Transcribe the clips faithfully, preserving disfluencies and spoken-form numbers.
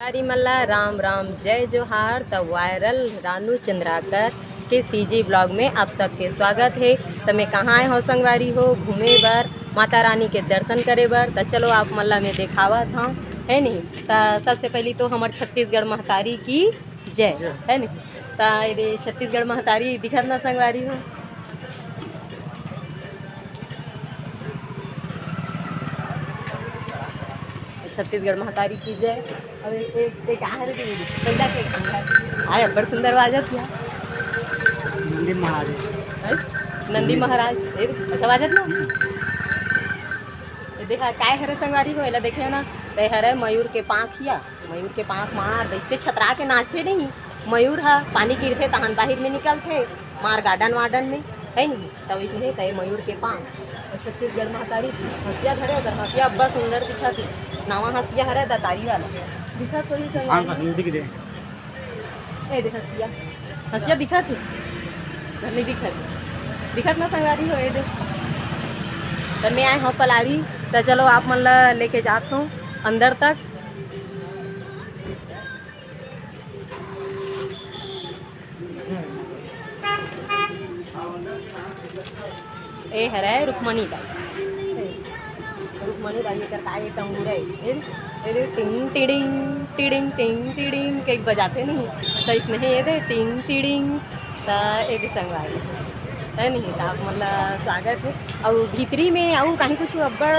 संगवारी मन ला राम राम, जय जोहार। त वायरल रानू चंद्राकर के सीजी ब्लॉग में आप सबके स्वागत हे। त मैं कहाँ आए हौं संगवारी हो, घूमे बर, माता रानी के दर्शन करे बर। त चलो आप मन ला मैं देखावत हौं, है नहीं। त सबसे पहली तो हमर छत्तीसगढ़ महतारी की जय, जय। है नहीं। त ये छत्तीसगढ़ महतारी दिखत ना संगवारी हो, छत्तीसगढ़ महतारी की जय। अरे एक एक आ रे दीदी, पहिला के एक है। आय, अब्बड़ सुंदर बाजत हे। नंदी महाराज। हैं? नंदी महाराज। ए, अच्छा बाजत ना। ये देखा, काय हरे संगवारी हो, एला देखे ना, ते हरे मयूर के पाँख हिया। मयूर के पाँख मार, जैसे छतरा के नाचथे नहीं, मयूर ह पानी गिरथे तहन बाहिर में निकलथे, मार गार्डन वार्डन में, है नहीं। तब इसने कहे मयूर के पाँख। और छत्तीसगढ़ महतारी हंसिया धरे, अगर हंसिया अब्बड़ सुंदर दिखत हे, नवा हंसिया हरे दतारी वाला, दिखत होही संगवारी। ए दे हंसिया, हंसिया दिखत हे, नहीं दिखत, दिखत ना संगवारी हो। ए दे, त मैं आए हौं पलारी, त चलो आप मन ला लेके जात हौं अंदर तक। ए हरे रुक्मणी दाई, रुक्मणी दाई एकर का ये तंबूरा हे? ए, ए रे, टिंग टिडिंग, टिडिंग टिंग टिडिंग कई बजाथे नहीं, त इसने हे ए दे टिंग टिडिंग। त ए दे संगवारी, है नहीं, त आप मन ला स्वागत हे। अउ भीतरी में अउ कहीं कुछ अब्बड़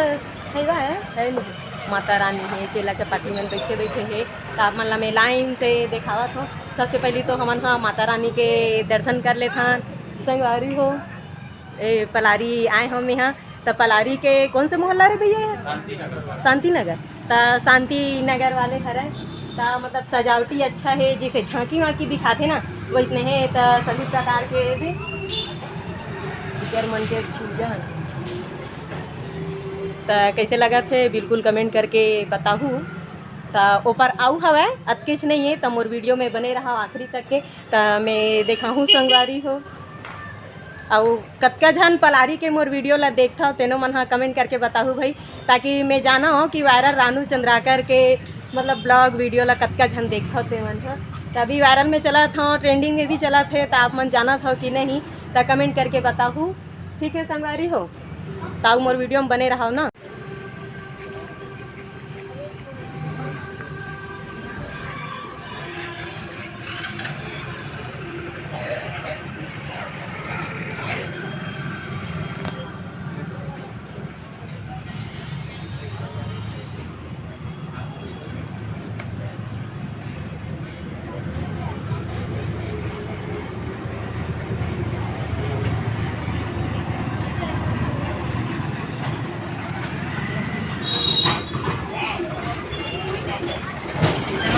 खैबा है, है नहीं, माता रानी हे, चेला चपाटी मन बैठे बैठे हे। त आप मन ला मैं लाइन से देखावत हौं। सबसे पहली तो हमन ह माता रानी के दर्शन कर लेथन संगवारी हो। ए, पलारी आए हौं मैं ह, त पलारी के कौन से मोहल्ला रे भैया ये? शांति नगर। त शांति नगर वाले हरे, त मतलब सजावटी अच्छा हे, जैसे झांकी वांकी दिखाथे ना, वैसने हे। त सभी प्रकार के भी इकर मन के पूजा, त कैसे लगत हे बिल्कुल कमेंट करके बताहू। त ओपर आऊ हवय, अतकेच नहीं हे, त मोर वीडियो में बने रहा आखिरी तक के, त मैं देखाहूँ संगवारी हो। अउ कतका झन पलारी के मोर वीडियो ला देखथव, तेनो मन ह कमेंट करके बताहू भाई, ताकि मैं जाना हो कि वायरल रानू चंद्राकर के मतलब ब्लॉग वीडियो ला कतका झन देखथव ते मन ह। त अभी वायरल में चलत हव, ट्रेंडिंग में भी चलत हे, त आप मन जानत हव कि नहीं, त कमेंट करके बताहू। ठीक है संगवारी हो, त अउ मोर वीडियो में बने रहव ना।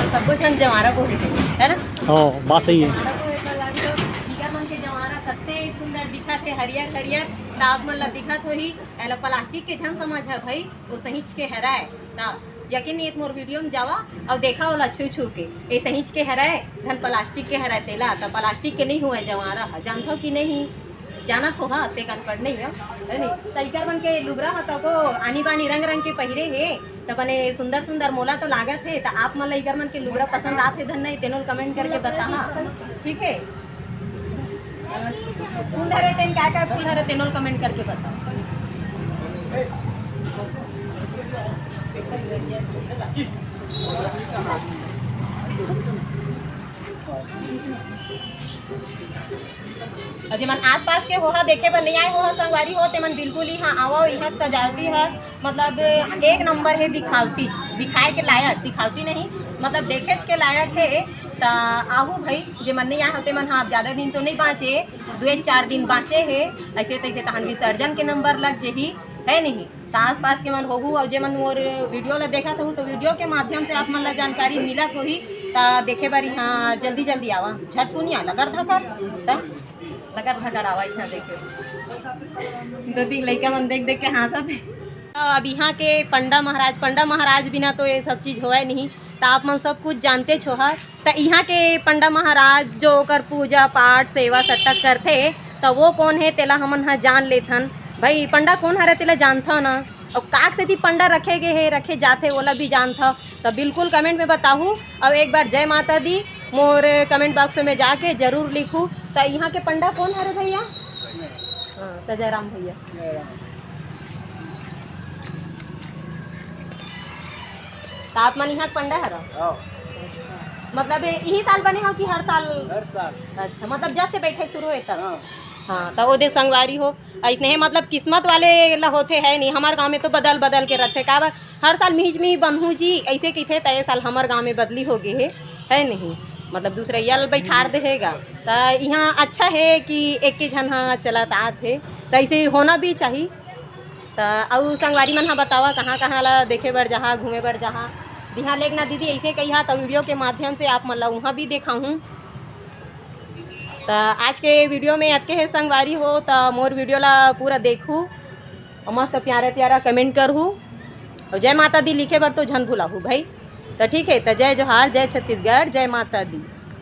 सबो झन जवारा बोलथे, है ना? हाँ, बात सही है। जवारा बोले तो लागे तो इकर मन के जवारा कत्ते सुंदर दिखत हे, हरियर हरियर, त आप मन ला दिखत होही। एला प्लास्टिक के झन समझ है भाई, वो सहीच के हराय। त यकीन नहीं, मोर वीडियो में जावा अउ देखा ओला छू छू के, ए सहीच के हराय, धन प्लास्टिक के हराय तेला। त प्लास्टिक के नहीं हुआ जवारा ह, जानथव कि नहीं? जानत हो, हाँ, ते कन पढ़ नहीं हो, है नहीं? त इकर मन के लुगरा ह तको आनी बानी रंग रंग के पहिरे हे, त बने सुंदर सुंदर मोला तो लागत हे। त आप मन ला इकर मन के लुगरा पसंद आथे धन नहीं, तेनो ल कमेंट करके बताहा, ठीक है? फूल हरे तेन काय काय फूल हरे तेनो ल कमेंट करके बताओ। अउ जेमन आसपास के होहा देखे बर नहीं आए होहा संगवारी हो, तेमन बिल्कुल इहाँ आवव। इहाँ सजावटी ह मतलब एक नंबर हे, दिखावटी, दिखाए के लायक, दिखावटी नहीं, मतलब देखेच के लायक हे। त आहू भाई, जेमन नहीं आए हो तेमन ह अब ज़्यादा दिन तो नहीं बाँचे, दुए चार दिन बाँचे हे, ऐसे तैसे तहन विसर्जन के नंबर लग जही, है नहीं? त आसपास के मन होहू, अउ जेमन मोर वीडियो ला देखत हू, तो वीडियो के माध्यम से आप मन ला जानकारी मिलत होही। त देखे बर इहाँ जल्दी जल्दी आवा, झटकुनिया लगर धकर, त लगर धकर आवा इहाँ देखे। दो तीन लइका मन देख देख के हाँसत हे। अब इहाँ के पंडा महाराज, पंडा महाराज बिना तो ये सब चीज़ होवय नहीं, त आप मन सब कुछ जानते हो हा। त इहाँ के पंडा महाराज जो ओकर पूजा पाठ, सेवा सट्टा करथे, त वो कौन हे, तेला हमन ह जान लेथन। भाई, पंडा कौन हरे, तेला जानथव ना? अउ काक सेती पंडा रखे गे हे, रखे जाथे, ओला भी जानथव, त बिल्कुल comment में बताहू। अउ एक बार जय माता दी मोर comment box में जाके जरूर लिखू। त इहाँ के पंडा कोन हरे भैया? हाँ, त जयराम भैया। त आप मन इहाँ के पंडा हरव? हाँ। मतलब ए-, इही साल बने हव कि हर साल? हर साल। अच्छा, मतलब जब से बैठे शुरू होय तब? हाँ। हाँ, त ओ दे संगवारी हो, अइसने हे, मतलब किस्मत वाले ला होथे, है नहीं। हमर गाँव में तो बदल बदल के रथे, काबर हर साल मिहिज मिही बनहू जी अइसे कहिथे, त ए साल हमर गाँव में बदली हो गे हे, है नहीं, मतलब दूसरइया ला बैठार दे हे गा। त इहाँ अच्छा हे कि एक के झन हा चलत आत हे, त अइसे होना भी चाही। त अउ संगवारी मन हा बतावा, कहाँ कहाँ ला देखे बर जहाँ, घूमे बर जहाँ, दिहा लेगना दीदी अइसे कहिहा, त video के माध्यम से आप मन ला उहाँ भी देखाहूँ। त आज के video में अतके हे संगवारी हो, त मोर video ला पूरा देखू अउ मस्त प्यारा प्यारा comment करहू अउ जय माता दी लिखे बर तो झन भुलाहू भाई। त ठीक हे, त जय जोहार, जय छत्तीसगढ़, जय माता दी।